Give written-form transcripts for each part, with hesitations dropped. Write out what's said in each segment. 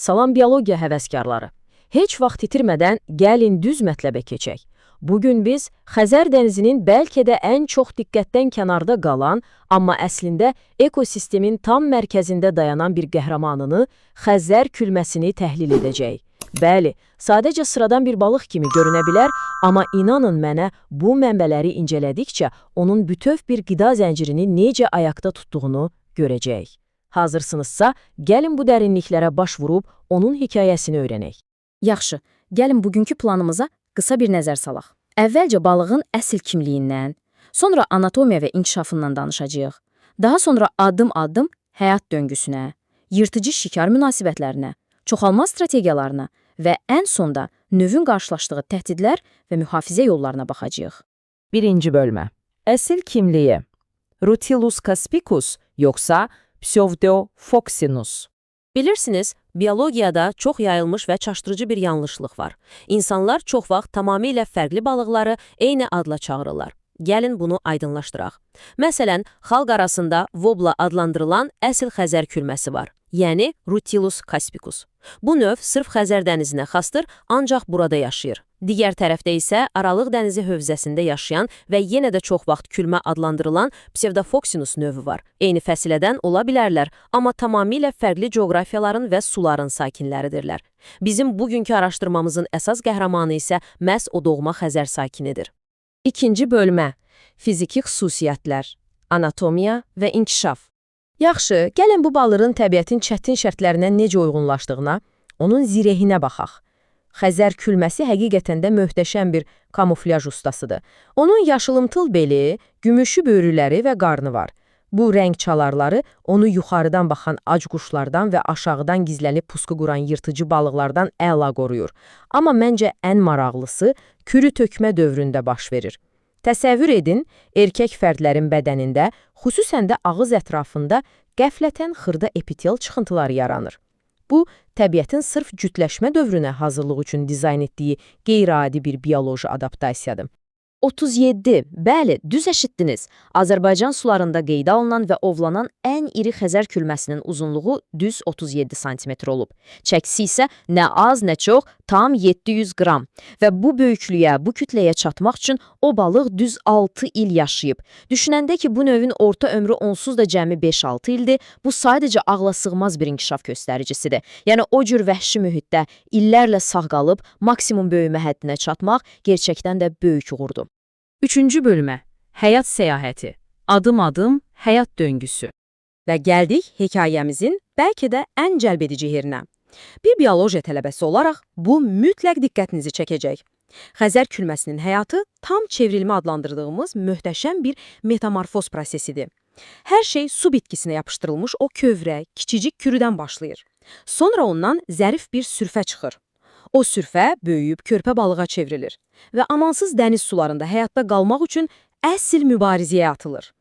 Salam biologiya həvəskarları. Heç vaxt itirmədən gəlin düz mətləbə keçək. Bugün biz Xəzər dənizinin bəlkə də ən çox diqqətdən kənarda qalan, amma əslində ekosistemin tam mərkəzində dayanan bir qəhrəmanını, Xəzər külməsini təhlil edəcəyik. Bəli, sadəcə sıradan bir balıq kimi görünə bilər, amma inanın mənə, bu mənbələri incələdikcə onun bütöv bir qida zəncirini necə ayaqda tutduğunu görəcəyik. Hazırsınızsa, gəlin bu dərinliklərə baş vurub onun hekayəsini öyrənək. Yaxşı, gəlin bugünkü planımıza qısa bir nəzər salaq. Əvvəlcə balığın əsl kimliyindən, sonra anatomiya və inkişafından danışacağıq. Daha sonra addım-addım həyat döngüsünə, yırtıcı şikar münasibətlərinə, çoxalma strategiyalarına və ən sonda növün qarşılaşdığı təhdidlər və mühafizə yollarına baxacağıq. Birinci bölmə. Əsl kimliyi. Rutilus caspicus yoxsa Pseudophoxinus. Bilirsiniz, biologiyada çox yayılmış və çaşdırıcı bir yanlışlıq var. İnsanlar çox vaxt tamamilə fərqli balıqları eyni adla çağırırlar. Gəlin bunu aydınlaşdıraq. Məsələn, xalq arasında vobla adlandırılan əsl Xəzər külməsi var. Yəni Rutilus caspicus. Bu növ sırf Xəzər dənizinə xasdır, ancaq burada yaşayır. Digər tərəfdə isə Aralıq dənizi hövzəsində yaşayan və yenə də çox vaxt külmə adlandırılan Pseudophoxinus növü var. Eyni fəsilədən ola bilərlər, amma tamamilə fərqli coğrafiyaların və suların sakinləridirlər. Bizim bugünkü araşdırmamızın əsas qəhrəmanı isə məhz o doğma Xəzər sakinidir. İkinci bölmə. Fiziki xüsusiyyətlər, anatomiya və inkişaf. Yaxşı, gəlin bu balığın təbiətin çətin şərtlərinə necə uyğunlaşdığına, onun zirəhinə baxaq. Xəzər külməsi həqiqətən də möhtəşəm bir kamuflyaj ustasıdır. Onun yaşılımtıl beli, gümüşü böyrüləri və qarnı var. Bu rəng çalarları onu yuxarıdan baxan ac quşlardan və aşağıdan gizlənib pusqu quran yırtıcı balıqlardan əla qoruyur. Amma məncə ən maraqlısı kürü tökmə dövründə baş verir. Təsəvvür edin, erkək fərdlərin bədənində, xüsusən də ağız ətrafında qəflətən xırda epitel çıxıntıları yaranır. Bu, təbiətin sırf cütləşmə dövrünə hazırlıq üçün dizayn etdiyi qeyri-adi bir bioloji adaptasiyadır. 37. Bəli, düz eşitdiniz. Azərbaycan sularında qeydə alınan və ovlanan ən iri Xəzər külməsinin uzunluğu düz 37 sm olub. Çəkisi isə nə az, nə çox, tam 700 qram. Və bu böyüklüyə, bu kütləyə çatmaq üçün o balıq düz 6 il yaşayıb. Düşünəndə ki, bu növün orta ömrü onsuz da cəmi 5-6 ildir, bu sadəcə ağla sığmaz bir inkişaf göstəricisidir. Yəni o cür vəhşi mühitdə illərlə sağ qalıb maksimum böyümə həddinə çatmaq gerçəkdən də böyük uğurdur. Üçüncü bölmə. Həyat səyahəti. Adım-adım həyat döngüsü. Və gəldik hekayəmizin bəlkə də ən cəlbedici yerinə. Bir biologiya tələbəsi olaraq bu mütləq diqqətinizi çəkəcək. Xəzər külməsinin həyatı tam çevrilmə adlandırdığımız möhtəşəm bir metamorfoz prosesidir. Hər şey su bitkisinə yapışdırılmış o kövrək, kiçicik kürüdən başlayır. Sonra ondan zərif bir sürfə çıxır. O sürfə böyüyüb körpə balığa çevrilir və amansız dəniz sularında həyatda qalmaq üçün əsl mübarizəyə atılır.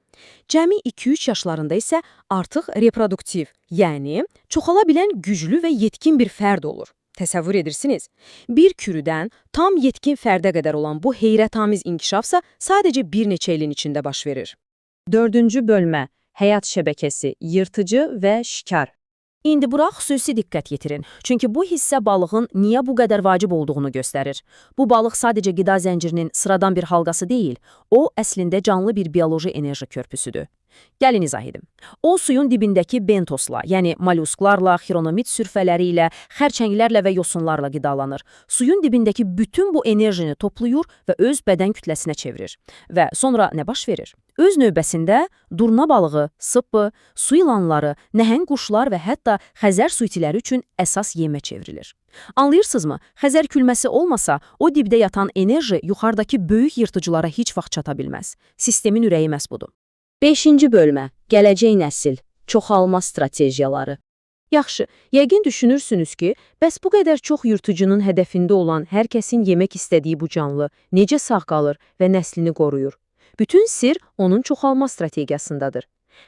Cəmi 2-3 yaşlarında isə artıq reproduktiv, yəni çoxala bilən güclü və yetkin bir fərd olur. Təsəvvür edirsiniz? Bir kürüdən tam yetkin fərdə qədər olan bu heyrətamiz inkişafsa sadəcə bir neçə ilin içində baş verir. Dördüncü bölmə. Həyat şəbəkəsi, yırtıcı və şikar. İndi bura xüsusi diqqət yetirin. Çünki bu hissə balığın niyə bu qədər vacib olduğunu göstərir. Bu balıq sadəcə qida zəncirinin sıradan bir halqası deyil, o əslində canlı bir bioloji enerji körpüsüdür. Gəlin izah edim. O suyun dibindəki bentosla, yəni mollusklarla, xironomid sürfələri ilə, xərçənglərlə və yosunlarla qidalanır. Suyun dibindəki bütün bu enerjini toplayır və öz bədən kütləsinə çevirir. Və sonra nə baş verir? Öz növbəsində durna balığı, sıppı, su ilanları, nəhəng quşlar və hətta Xəzər su itiləri üçün əsas yemə çevrilir. Anlayırsınızmı? Xəzər külməsi olmasa, o dibdə yatan enerji yuxarıdakı böyük yırtıcılara heç vaxt çata bilməz. Sistemin ürəyi məhz budur. Beşinci bölmə. Gələcək nəsil. Çoxalma strategiyaları. Yaxşı, yəqin düşünürsünüz ki, bəs bu qədər çox yırtıcının hədəfində olan hər kəsin yemək istədiyi bu canlı necə sağ qalır və nəslini qoruyur? Bütün sir onun çoxalma strategiyasındadır.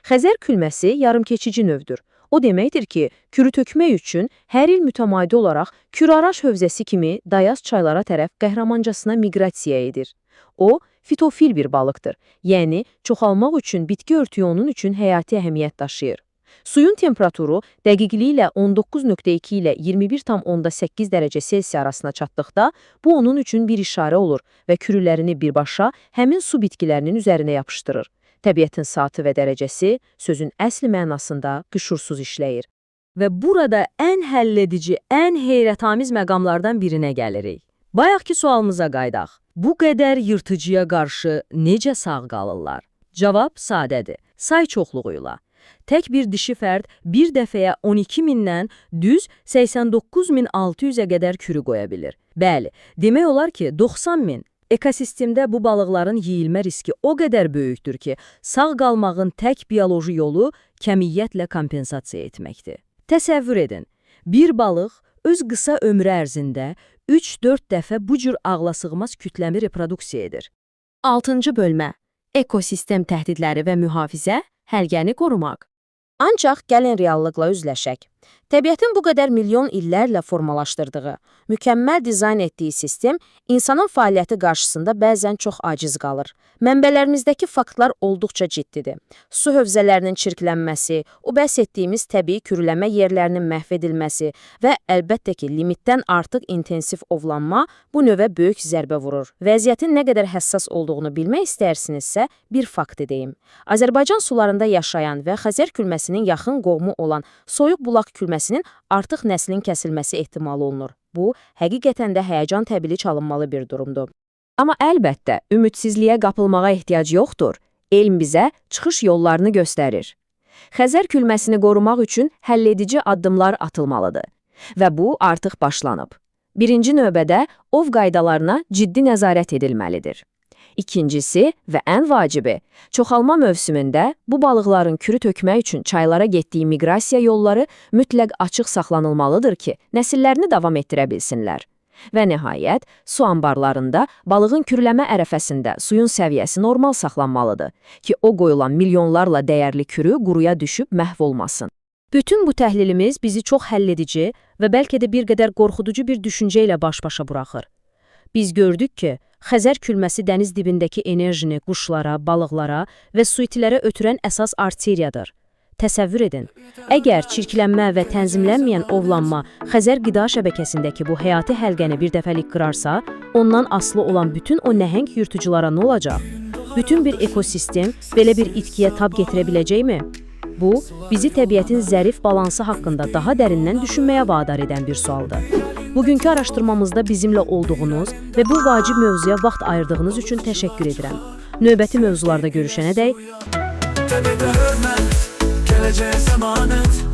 Xəzər külməsi yarımkeçici növdür. O deməkdir ki, kürü tökmək üçün hər il mütəmadi olaraq Küraraş hövzəsi kimi dayaz çaylara tərəf qəhrəmancasına miqrasiya edir. O, fitofil bir balıqdır. Yəni, çoxalmaq üçün bitki örtüyü onun üçün həyati əhəmiyyət daşıyır. Suyun temperaturu dəqiqliyi ilə 19,2 ilə 21,8 dərəcə Selsi arasına çatdıqda bu onun üçün bir işarə olur və kürülərini birbaşa həmin su bitkilərinin üzərinə yapışdırır. Təbiətin saatı və dərəcəsi sözün əsl mənasında qüsursuz işləyir. Və burada ən həlledici, ən heyrətamiz məqamlardan birinə gəlirik. Bayaqki sualımıza qayıdaq. Bu qədər yırtıcıya qarşı necə sağ qalırlar? Cavab sadədir. Say çoxluğuyla. Tək bir dişi fərd bir dəfəyə 12 mindən düz 89.600-ə qədər kürü qoya bilir. Bəli, demək olar ki, 90 min. Ekosistemdə bu balıqların yeyilmə riski o qədər böyükdür ki, sağ qalmağın tək bioloji yolu kəmiyyətlə kompensasiya etməkdir. Təsəvvür edin, bir balıq öz qısa ömrü ərzində 3-4 dəfə bu cür ağlasığmaz kütləvi reproduksiya edir. 6-cı bölmə. Ekosistem təhdidləri və mühafizə, həlqəni qorumaq. Ancaq gəlin reallıqla üzləşək. Təbiətin bu qədər milyon illərlə formalaşdırdığı, mükəmməl dizayn etdiyi sistem insanın fəaliyyəti qarşısında bəzən çox aciz qalır. Mənbələrimizdəki faktlar olduqca ciddidir. Su hövzələrinin çirklənməsi, o bəhs etdiyimiz təbii kürüləmə yerlərinin məhv edilməsi və əlbəttə ki, limitdən artıq intensiv ovlanma bu növə böyük zərbə vurur. Vəziyyətin nə qədər həssas olduğunu bilmək istəyirsinizsə, bir fakt edeyim. Azərbaycan sularında yaşayan və Xəzər külməsinin yaxın qohumu olan soyuq bulaq külməsinin artıq nəslin kəsilməsi ehtimal olunur. Bu, həqiqətən də həyəcan təbili çalınmalı bir durumdur. Amma əlbəttə, ümidsizliyə qapılmağa ehtiyac yoxdur. Elm bizə çıxış yollarını göstərir. Xəzər külməsini qorumaq üçün həlledici addımlar atılmalıdır. Və bu artıq başlanıb. Birinci növbədə ov qaydalarına ciddi nəzarət edilməlidir. İkincisi və ən vacibi, çoxalma mövsümündə bu balıqların kürü tökmək üçün çaylara getdiyi miqrasiya yolları mütləq açıq saxlanılmalıdır ki, nəsillərini davam etdirə bilsinlər. Və nihayət, su anbarlarında balığın kürüləmə ərəfəsində suyun səviyyəsi normal saxlanmalıdır ki, o qoyulan milyonlarla dəyərli kürü quruya düşüb məhv olmasın. Bütün bu təhlilimiz bizi çox həlledici və bəlkə də bir qədər qorxuducu bir düşüncə ilə baş-başa buraxır. Biz gördük ki, Xəzər külməsi dəniz dibindəki enerjini quşlara, balıqlara və suitilərə ötürən əsas arteriyadır. Təsəvvür edin, əgər çirklənmə və tənzimlənməyən ovlanma Xəzər qida şəbəkəsindəki bu həyati həlqəni bir dəfəlik qırarsa, ondan asılı olan bütün o nəhəng yırtıcılara nə olacaq? Bütün bir ekosistem belə bir itkiyə tab gətirə biləcəkmi? Bu, bizi təbiətin zərif balansı haqqında daha dərindən düşünməyə vadar edən bir sualdır. Bugünkü araşdırmamızda bizimlə olduğunuz və bu vacib mövzuya vaxt ayırdığınız üçün təşəkkür edirəm. Növbəti mövzularda görüşənədək Təbiətə hörmət, gələcəyə səmanət.